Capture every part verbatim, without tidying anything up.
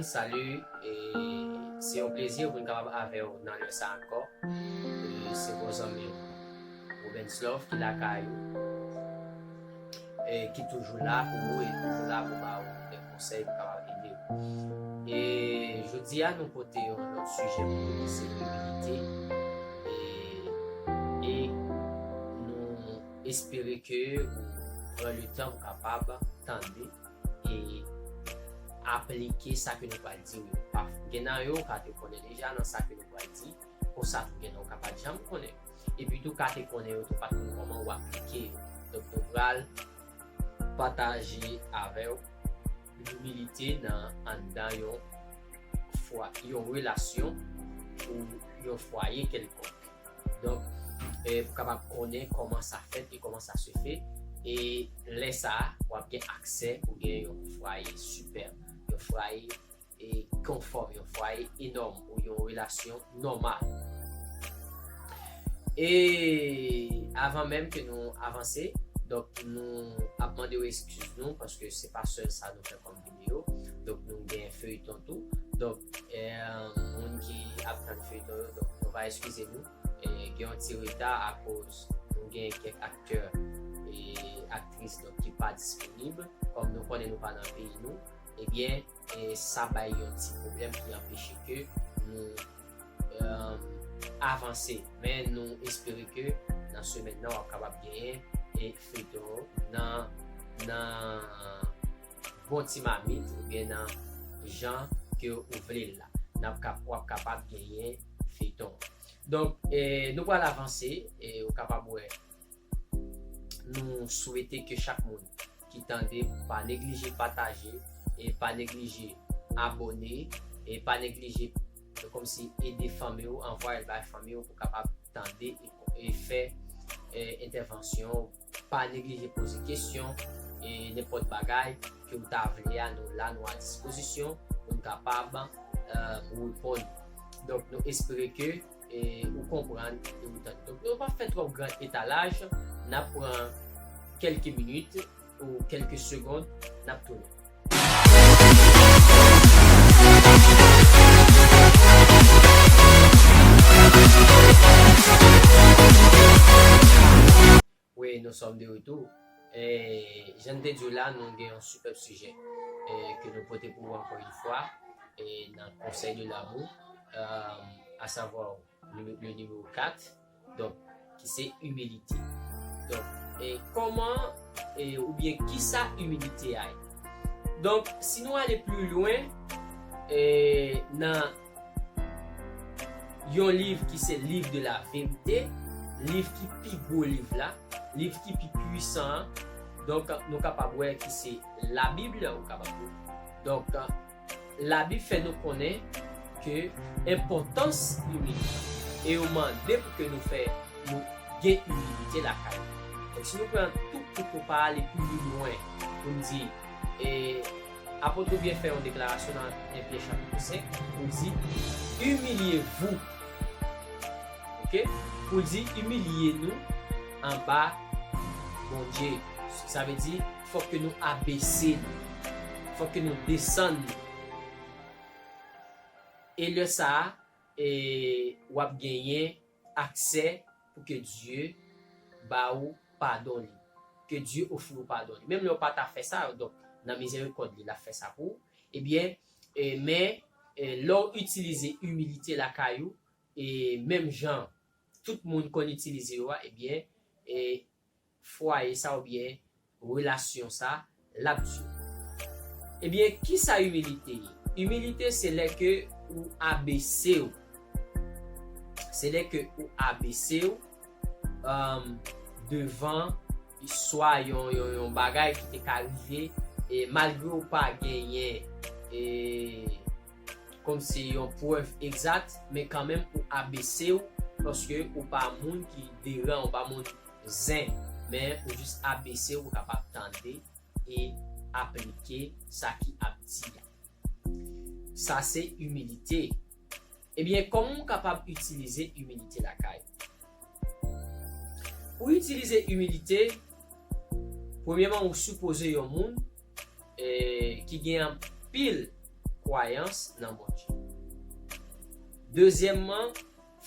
Salut, e se yon plezi pou n kapab avè w nan lè sa ankò. E se bon zanmi w, Rubens Love ki lakay ou, e ki toujou la pou ou e toujou la pou ba ou de konsèy pou kapab ede w. E jodi a nou pote yon lòt sijè pou nou ki se imilite. E, e nou espere ke ou pran le tan pou kapab tande e aplike sa ke nou pral di yo. Pa gen nan yo ou ka te konnen deja nan sa ke nou pral di, konsa tou gen nan ou ka pa t janm konnen. Epi tou ka te konnen yo tou pa t konn kòman ou aplike yo. Donk nou pral pataje avè w imilite nan anndan yon fwa, yon relasyon ou yon fwaye kèlkonk. Donk, e, pou kapab konnen kòman sa fèt e kòman sa se fè. E lè sa a, w ap gen aksè pou gen yon fwaye sipè, yon fwaye e konfòm, yon fwaye enòm ou yon relasyon nòmal. E avan menm ke nou avanse, donk nou ap mande w eskiz nou paske se pa sèl sa nou fè kòm videyo. Donk nou gen feyton tou. Donk, e, moun ki ap tann feyton yo, donk nou va eskize nou. E, gen yon ti reta akoz nou gen kèk aktè e aktris donk ki pa disponib. Kòm nou konnen nou pa nan peyi nou, ebyen, e sa bay yon ti pwoblèm ki anpeche ke nou, e, avanse. Men nou espere ke nan semèn nan w ap kapab genyen e feyton nan, nan bon ti mamit oubyen nan jan ke ou vle l la. N ap kap-, w ap kapab genyen feyton. Donk, e, nou pral avanse e ou kapab wè nou swete ke chak moun ki tande pa neglije pataje e pa neglije abòne e pa neglije kòmsi ede fanmi w, anvwaye l bay fanmi w pou kapab tande e, e fè e, entèvansyon. Pa neglije poze kesyon e nenpòt bagay ke w ta vle a, nou la, nou a dispozisyon pou n kapab e, reponn. Donk nou espere ke e, ou konprann e ou tande. Donk nou pa fè twòp gran etalaj, n ap pran kèlke minit ou kèlke segond, n ap tounen. Oui, nous sommes de retour. E, jan n te di w la, nou gen yon sipèb sijè e, ke nou pote pou ou ankò yon fwa e, nan konsèy de l'amour, e, a savwa le numéro kat, donk, ki se imilite. Donk, e kòman e, oubyen kisa imilite a ye? Donk si nou ale pli lwen e, nan yon liv ki se liv de la verite, liv ki pi gwo liv la, liv ki pi pwisan an. Donk nou kapab wè ki se Labib, ou kapab wè. Donk Labib fè nou konnen ke enpòtans imilite. E yo mande pou ke nou fè, nou gen imilite lakay nou. Donk si nou pran tout, tout, nou pa ale pi lwen pou n di, e, Apot Pyè fè yon deklarasyon nan en Pyè chapit senk pou l di, imilyez-vous. Oke? Pou l di, imilye nou anba Bondye. Sa vle di, fòk ke nou abese nou. Fòk ke nou desann nou. E lè sa a, e, w ap genyen aksè pou ke Dye ba ou padon li. Ke Dye ofri ou padon li. Menm lè w pa ta fè sa, donk, nan mizèrikòd li, l ap fè sa pou ou. Ebyen, e, men, e, lè w itilize imilite lakay ou, e, menm jan tout moun konn itilize yo a, ebyen, e, fwaye sa oubyen relasyon sa, l ap di w. Ebyen, kisa imilite ye? Imilite se lè ke ou abese w. Se lè ke ou abese w, um, devan swa yon, yon, yon bagay ki te ka rive, e malgre ou pa genyen, e, kòmsi yon prèv egzat, men kanmenm ou abese w, paske ou pa moun ki deran, ou pa moun zen, men ou jis abese w pou kapab tande e aplike sa ki ap di a. Sa se imilite. Ebyen, kòman w kapab itilize imilite lakay ou? Pou itilize imilite, premyèman, ou sipoze yon moun, e, ki gen anpil kwayans nan Bondye. Dezyèmman,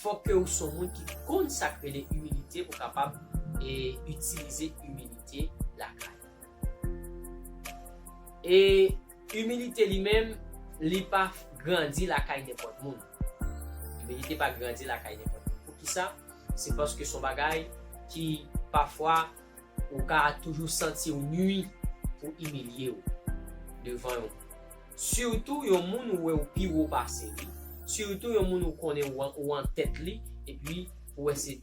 fòk ke ou se yon moun ki konn sa k rele imilite pou kapab e itilize imilite lakay. E imilite li menm, li pa grandi lakay nenpòt moun. Imilite pa grandi lakay nenpòt moun. Poukisa? Se paske se yon bagay ki pafwa ou ka toujou santi w nwi pou imilye w devan yon moun. Sitou yon moun ou wè ou pi wo pase li, sitou yon moun ou konnen ou an, ou an tèt li, epi pou wè se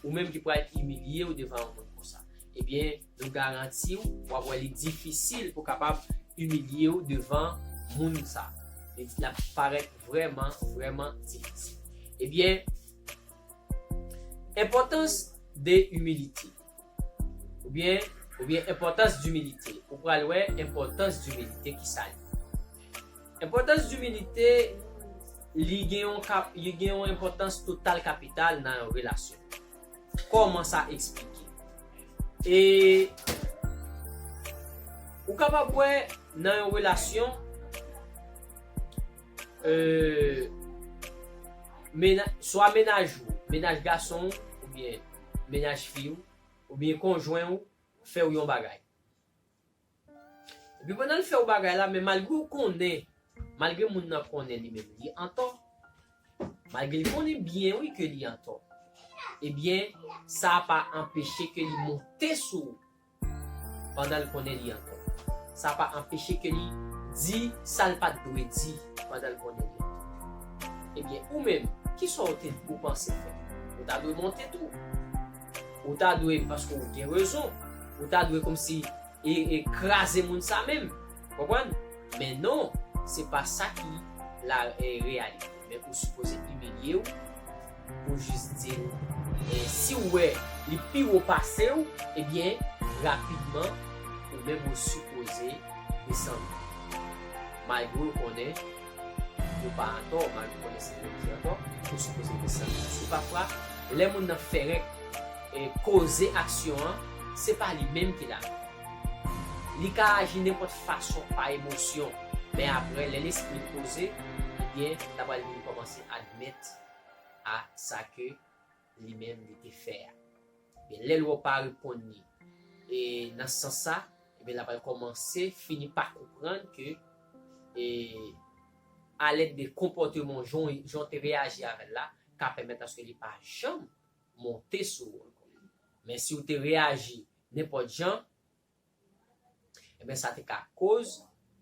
ou menm ki pral imilye w devan yon moun konsa. Ebyen, nou garanti w, w ap wè li difisil pou kapab imilye w devan moun sa. Li, l ap parèt vrèman, vrèman difisil. Ebyen, enpòtans de imilite. Oubyen, oubyen enpòtans dimilite. Ou pral wè enpòtans dimilite ki sa li. Enpòtans dimilite, li gen yon kap, li gen yon enpòtans total kapital nan yon relasyon. Kòman sa eksplike? E ou kapab wè nan yon relasyon, e, mena-, swa mennaj ou, mennaj gason w, oubyen mennaj fi w, oubyen konjwen w, fè w yon bagay. Epi pandan l fè w bagay la, men malgre w konnen, malgre moun nan konnen li menm li antò, malgre l konnen byen wi ke li antò, ebyen, sa pa anpeche ke li monte sou ou pandan l konnen li antò. Sa pa anpeche ke li di sa l pa t dwe di pandan l konnen li antò. Ebyen, ou menm, kisa w te, ou panse fè? Ou ta dwe monte tou. Ou ta dwe, paske ou gen rezon, ou ta dwe kòmsi e, e kraze moun sa menm. Konprann? Men non, se pa sa ki la, e, reyalite. Men ou sipoze imilye w, ou jis di l, e, si w wè li pi wo pase w, ebyen, rapidman, ou menm ou sipoze desann. Malgre w konnen ou pa antò, malgre w konnen se ou ki antò, ou sipoze desann. Paske pafwa, lè moun nan fè rèk, e, koze aksyon an, se pa li menm ki la. Li ka aji nenpòt fason pa emosyon, men apre, lè lespri l poze, ebyen, l ta pral vin kòmanse admèt a sa ke li menm li te fè a. Men lè l wè w pa reponn li, e nan sans sa, ebyen, l ap al kòmanse fini pa konprann ke, e, alèd de konpòteman w, jan, jan w te reyaji avè l la, ka pèmèt aske li pa janm monte sou ou ankò. Men si w te reyaji nenpòt jan, ebyen, sa te ka koz,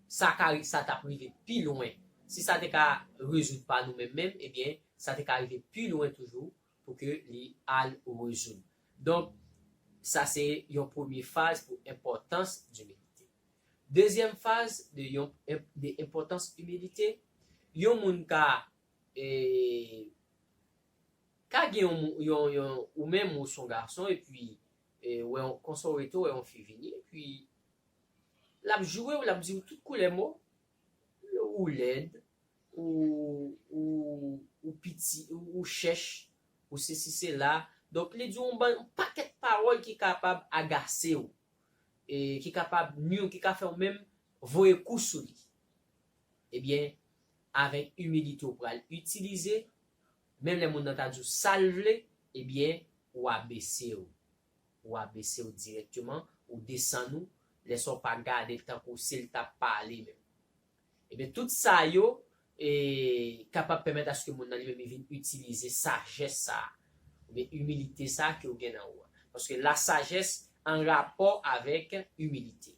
sa ka, sa t ap rive pi lwen. Si sa te ka rezoud pa nou menm menm, ebyen, sa te ka rive pi lwen toujou pou ke li al rezoud. Donk, sa se yon premye faz pou enpòtans dimilite. Dezyèm faz de yon, de enpòtans imilite, yon moun ka, e, ka gen yon, yon, yon, ou menm ou se yon gason, epi, e, wè yon, konsa w rete, w wè yon fi vini, epi l ap joure w, l ap di w tout koulè mo, ou lèd, ou, ou, ou piti, ou, ou chèch, ou sesi sela. Donk, li di w yon ban-, yon pakèt pawòl ki kapab agase w, e ki kapab nwi w, ki ka fè w menm voye kou sou li. Ebyen, avèk imilite w pral itilize, menm lè moun nan ta di w sa l vle, ebyen, ou abese w. Ou abese w dirèkteman, ou desann ou, lè sa w pa gade l tankou se l t ap pale menm. Ebyen, tout sa yo, e, kapab pèmèt aske moun nan li menm li vin itilize sajès sa a, oubyen imilite sa a ke w gen nan ou a. Paske lasajès an rapò avèk imilite.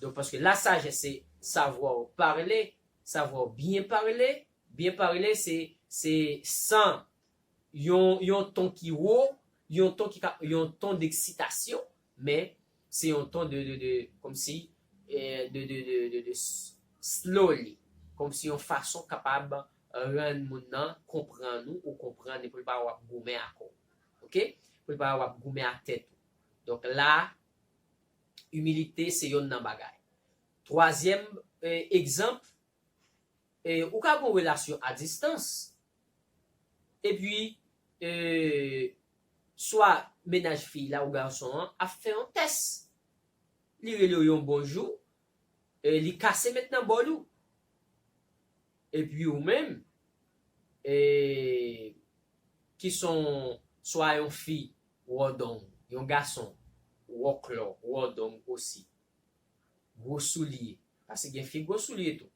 Donk, paske lasajès se savoir parler, savoir bien parler, bien parler se, se san yon, yon ton ki wo, yon ton ki ka, yon ton d'eksitasyon, men se yon ton de, de, de, kòmsi, e, de, de, de, de, de s-, slowly, kòmsi yon fason kapab rann moun nan konprann ou, ou konprann li, pou l pa wè w ap goumen ak ou. Oke? Pou l pa wè w ap goumen ak tèt ou. Donk la, imilite se yonn nan bagay. Twazyèm, e, egzanp, e, ou ka gen yon relasyon a distans, epi, e, swa mennaj fi la ou gason an ap fè yon tès. Li rele w yon bonjou, e, li kase met nan bòl ou. Epi ou menm, e, ki son swa yon fi wòdong, yon gason wòklò, wòdong osi, gwo soulye, paske gen fi gwo soulye tou.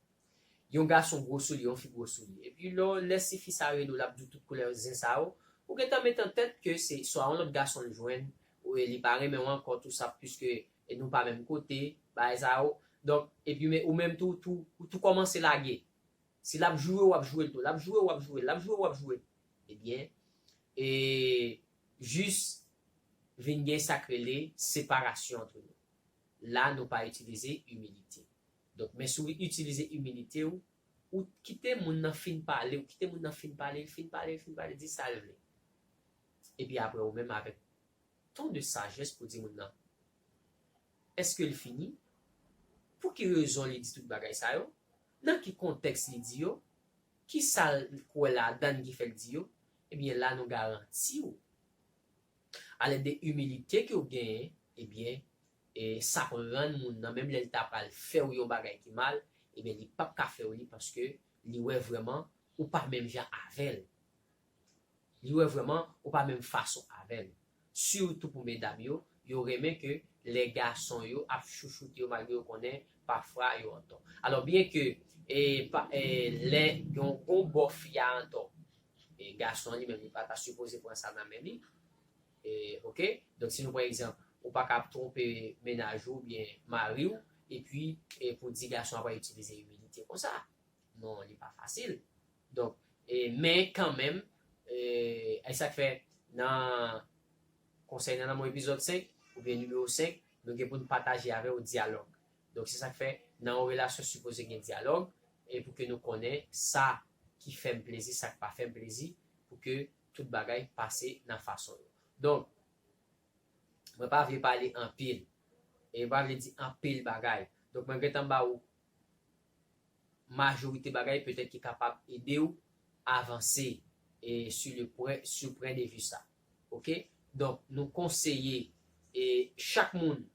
Yon gason gwo soulye, yon fi gwo soulye. Epi lè, lè si fi sa rele w, l ap di w tout koulè zen sa yo, ou gentan met an tèt ke se swa yon lòt gason l jwenn, ou li pa renmen w ankò, tou sa, piske, e, nou pa menm kote, bagay sa yo. Donk, epi men, ou menm tou, tou, ou tou kòmanse lage. Si l ap joure, w ap joure l tou. L ap joure, w ap joure l. L ap joure, w ap joure l. Ebyen, e jis vin gen sa k rele separasyon ant nou. La, nou pa itilize imilite. Donk, men si w itilize imilite w, ou kite moun nan fin pale, ou kite moun nan fin pale, l fin pale, l fin pale, di sa l vle. Epi apre, ou menm avèk ton de sajès pou di moun nan, èske l fini? Pou ki rezon li di tout bagay sa yo? Nan ki kontèks li di yo? Ki sa l kwè ladan l ki fè l di yo? Ebyen, la nou garanti w, alèd de imilite ke w genyen, ebyen, e sa ap rann moun nan, menm lè l ta pral fè w yon bagay ki mal, ebyen, li p ap ka fè w li paske li wè vrèman ou pa menm jan avè l. Li wè vrèman ou pa menm fason avè l. Sitou pou medam yo, yo renmen ke lè gason yo ap chouchoute yo malgre yo konnen pafwa yo antò. Alò, byen ke, e, pa, e, lè yon, yon bò fi a antò, e, gason an li menm li pa ta sipoze pran sa nan men li. E, oke? Donk, si nou pran egzanp, ou pa ka ap twonpe mennaj ou oubyen mari w, epi, e, pou di gason an pral itilize imilite konsa. Non, li pa fasil. Donk, e, men kanmenm, e, e sa k fè nan konsèy nan lanmou epizòd senk, oubyen nimewo senk, nou gen pou n pataje avè w dyalòg. Donk, se sa k fè nan yon relasyon sipoze gen dyalòg, e pou ke nou konnen sa ki fè m plezi, sa k pa fè m plezi, pou ke tout bagay pase nan fason yo. Donk, mwen pa vle pale anpil, e mwen pa vle di anpil bagay. Donk, mwen gentan ba ou majorite bagay petèt ki kapab ede w avanse e sur le point, sur point de vue sa. Oke? Donk, nou konseye e chak moun